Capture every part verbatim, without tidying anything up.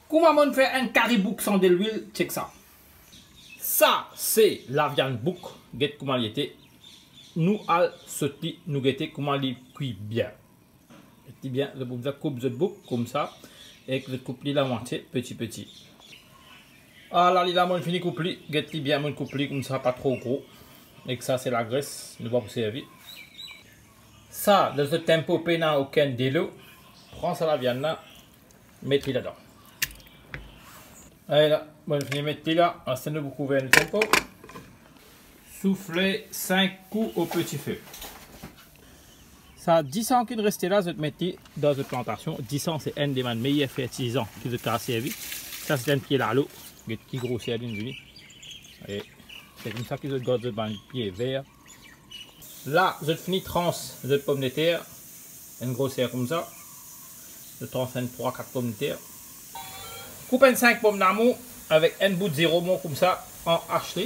Kouma mo'nn fer enn kari bouk san delwil, chek sa. Sa se laviann bouk, get kouma li ete. Nou al sot li, nou gete kouma li kwi bien. Get li bien, zot pou bizin koup zot bouk koumsa, ek zot koup li lamwatie, peti peti. Ala li la, mo'nn fini koup li, get li bien, mo'nn koup li koumsa, pa tro gro. Ek sa se lagres, nou pa pou servi. Sa, dan zot tempo pena okenn delo, pran sa laviann la, met li ladan. Ala, mo'nn fini met li la, aster nou pou kouver nou tempo. Soufle sink kou o peti fe. Sa disan ki'nn reste la, zot met li dan zot plantasion. Disan se enn de bann meyer fertilizan ki zot kapav servi. Sa se enn pie lalo, get ki groser li'nn vini. E se koumsa ki zot gard zot bann pie ver. La, zot fini trans zot pomdeter, enn groser koumsa. Zot trans enn trwa, kat pomdeter. Koup enn sink pomdamour avek enn bout ziromon koumsa an ash li.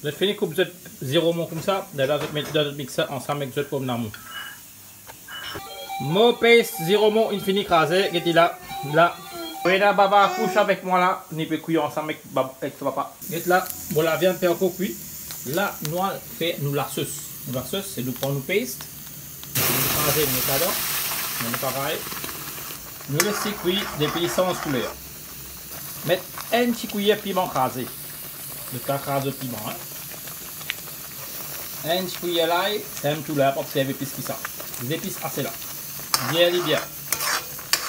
Zot fini koup zot ziromon koumsa, lerla zot met dan zot mixer ansam ek zot pomdamour. Mo paste ziromon inn fini kraze, get li la, la. Rena baba akous avek mwa la, li pe kwi ansam ek bab-, ek so papa. Get la, mo laviann pe ankor kwi. La, nou al fer nou lasos. Nou lasos, se nou pran nou paste, nou kraze, nou met ladan, nou parey. Nou les li kwi depi li sanz kouler. Met enn ti kwiyer piman kraze. Zot kapav kraz zot piman, en. Enn ti kwiyer lay, se tou la, pa pou servi plis ki sa. Zepis ase la. Vir li bien.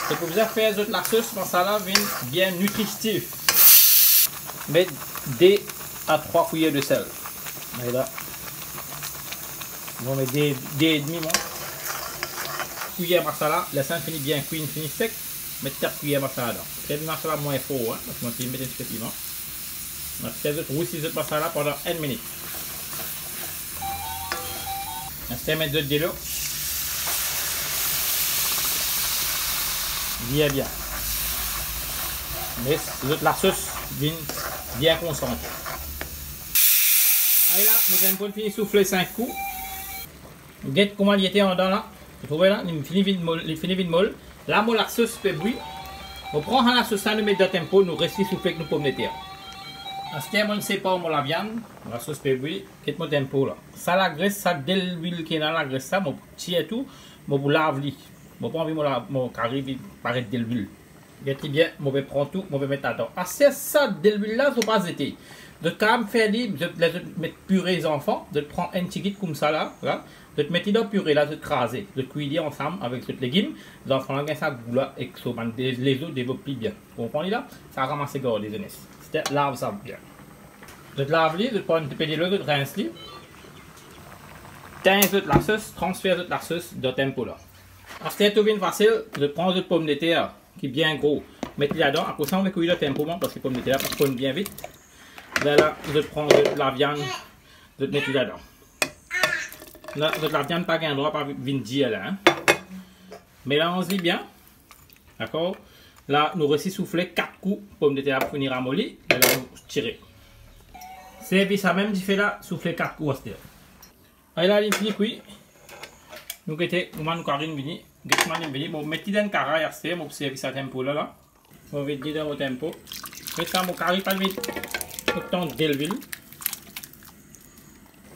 Zot pou bizin fer zot lasos masala vinn bien nitritif. Met de a trwa kwiyer disel. Ala. Mo met de, de edmi, mwa. Kwiyer masala, lerla fini bien kwi, fini sek, met kat kwiyer masala ladan. Fer li masala mwin for, en, parski mo finn met enn tipe piman. Mo fer zot rousi zot masala pandan enn minit. Aster met zot delo. Vir bien. Les zot lasos vinn bien konsantre. Ala, mo tempo fini soufle sink kou. Get kouma li ete andan la. Ou trouve la, li fini vinn mol, li fini vinn mol. La, mo lasos pe bwi. Mo pran sa lasos la, nou met dan tempo, nou les li soufle ek nou pomdeter. Aster mo'nn separ mo laviann, mo lasos pe bwi, get mo tempo la. Sa lagres, sa delwil ki ena lagres la, mo tir tou, mo pou lav li. Mo pa anvi mo la-, mo kari vinn paret delwil. Get li bien, mo pe pran tou, mo pe met ladan. Aster sa delwil la, zot pa zete. Zot kapav fer li, zot, ler zot met pire zanfan, zot pran enn tigit koumsa la, la. Zot met li dan pire la, zot kraze. Zot kwi li ansam avek zot legim. Zanfan la gagn sa gou la ek so bann de-, lezo devlop pli bien. Konpran li la? Sa ramase garde zones. Aster lav sa bien. Zot lav li, zot pran enn tipe delo, zot rins li. Tegn zot lasos, transfer zot lasos dan tempo la. Aster tou vinn fasil, zot pran zot pomdeter ki bien gro, met li ladan. Apre sa, nou kwi dan tempo, mwa, parski pomdeter la pou fonn bien vit. Lerla, zot pran zot laviann, zot met li ladan. La, zot laviann pa gagn drwa pa vinn dir la, en. Melanz li bien. Dakor? La, nou les li soufle kat kou, pomdeter la pou fini ramoli, lerla nou tire. Servi sa mem dife la, soufle kat kou aster. Ala, li fini kwi. Nou gete kouma nou kari vini. Get kouma li vini. Bon, met li dan enn karay aster, mo pou servi sa tempo la, la. Mo vide li dan mo tempo. Met sa, mo kari pa met otan delwil.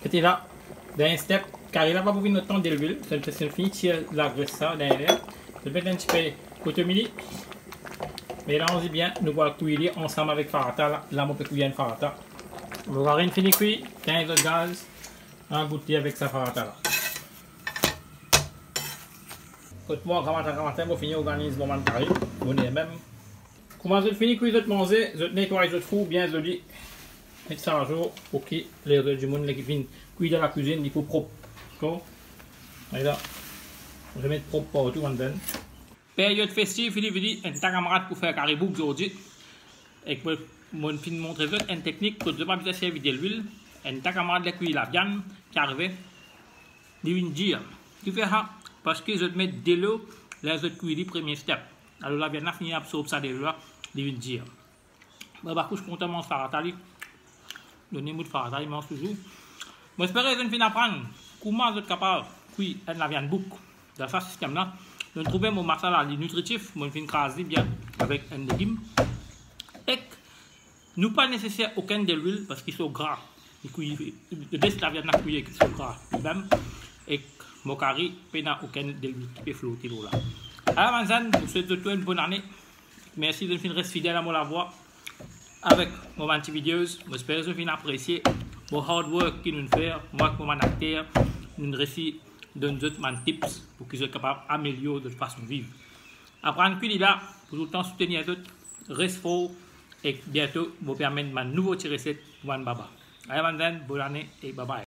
Gete la, dan enn step, kari la pa pou vinn otan delwil. Sa, sa fini tir lagres sa deryer. Zot met enn tipe kotomili. Melanz li bien, nou pou al kwi li ansam avek farata la. La, mo pe kwi enn farata. Mo kari fini kwi, tegn zot gaz. Al gout li avek sa farata la. Kot mwa, gramatin, gramatin, mo fini organiz mo bann kari, boner mem. Kouma zot fini kwi zot manze, zot netway zot four bien zoli. Met sa azour, pou ki ler zot dimoun, ler ki vinn kwi dan lakwizinn, li pou prop. Dakor? Ala. Remet prop partou anndan. Peryod festiv fini vini, enn ta kamarad pou fer kari bouk zordi. Ek mo, mo'nn finn montre zot enn teknik kot zot pa bizin servi delwil. Enn ta kamarad ler kwi laviann, ki arive, li vinn dir. Kifer sa? Parski zot met delo ler zot kwi li premie step. Alor laviann la fini absorb sa delo la, li vinn dir. Baba akous kontan manz farata li. Donn li mout farata, li manz touzour. Mo espere zot finn aprann kouma zot kapav kwi enn laviann bouk. Dan sa sistem la, nou trouve mo masala, li nitritif, mo'nn finn kraz li bien. avek enn legim. Ek nou pa neseser okenn delwil parski so gra, li kwi, les laviann la kwi ek so gra limem. Ek mo kari pena okenn delwil ki pe flote lor la. Ala bann zenn, mo swet zot tou enn bonn ane. Mersi zot finn res fidel a mo lavwa avek mo bann ti videos. Mo esper zot finn apresie mo hard work ki nou'nn fer, mwa ek mo bann akter, nou'nn resi donn zot bann tips pou ki zot kapav amelior zot fason viv. Aprann kwi li la pou toultan soutenir zot, res for, ek biento mo pe amenn bann nouvo ti reset pou bann baba. Ala bann zenn, bonn ane e bye bye.